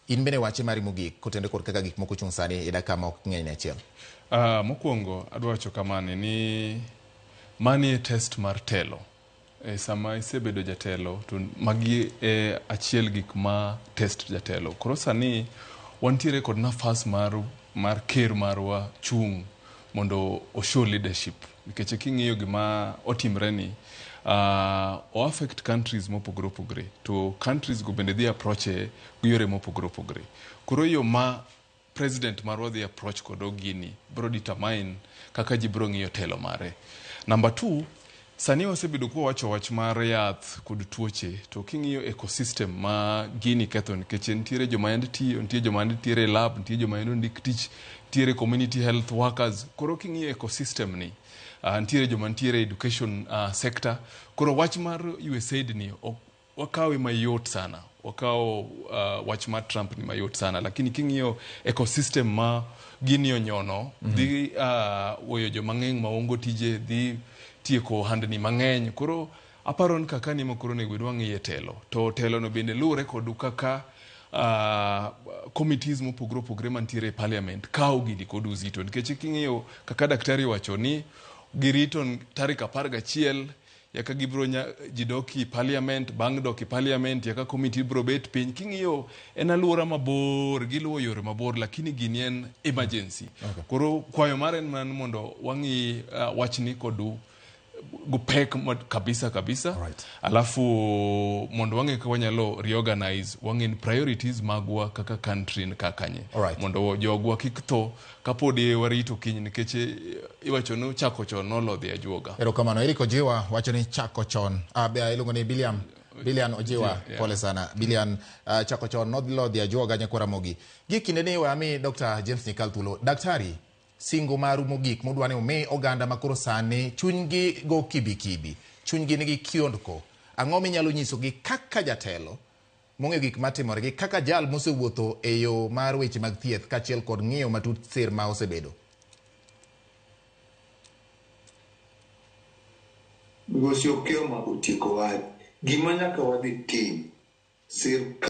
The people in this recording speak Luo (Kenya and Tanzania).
In bende wache mari mogik kotenore kod kaka gik moko chung' sani e dakika ma ok ng'eny ne achiel. Mokwongo adwa wacho kamani ni mani e test mar telo. E sama isebedo jatelo to magi e achiel gik ma test jatelo. Koro sani wantiere kod nafas mar ker marwa chung' mondo o show leadership. Nikech king'iyo gima otimre ni o affect countries mopogore opogore to countries go bende dhi approach e gi yore mopogore opogore. Koro yo ma president marwa dhi approach kodo gini bro determine kaka ji bro ng'iyo telo mare. Number 2, sani wasebedo kwa wacho wach mar yath kod tuoche to king'iyo ecosystem ma gini ketho nikech nitiere joma yande tiyo, nitie joma yande nitiere e lab, nitie joma yande ondik tich, nitiere community health workers. Koro king'iyo ecosystem ni nitiere joma nitiere education sector. Koro wach mar USAID ni wakawe mayot sana, wakawo wach mar Trump ni mayot sana, lakini king'iyo ecosystem ma gini onyono dhi weyo joma ng'eny maongo tije, dhi tieko ohandni mang'eny. Koro aparo ni kaka ni koro onego bed wang'iye telo, to telo no bende luwore kod kaka committees mopogore opogore mantiere e parliament kawo gini kod uzito, nikech king'iyo kaka daktari wacho ni girito tarik 11 yaka gibro ji doki parliament, bang' doki parliament yaka committee bro bet piny. King'iyo en aluora mabor, giluwo yore mabor, lakini gini en emergency. Koro kwayo mare en mana ni mondo wang'i wachni kod go pek kabisa kabisa. Alafu mondo wang'e kaka wanyalo reorganize, wang'e ni priorities magwa kaka country ni kakanye. Mondo jogwa kik tho kapod warito kiny, nikech iwacho ni chako chon nolodhi ajuoga. Erokamano. Eric Ojiwa wacho ni chako chon. Iluongo ni Bilian Ojiwa, pole sana. Bilian chako chon nolodhi ajuoga nyakwar Ramogi. Gi kinde ni we ami Dr. James Nyikal thuolo. Daktari, singo maru mogik mudwa ni umi oganda ma koro sani chunygi go kibikibi, chunygi nigi kiondko, ang'o minyalo nyisogi kaka jatelo mong'eyo gik matimore gi kaka jal mosewuotho e yo mar weche mag thieth kaachiel kod ng'iyo matut sir ma osebedo? Migosi Okioma otieko wach. Gima nyaka wadhi tim, sirkal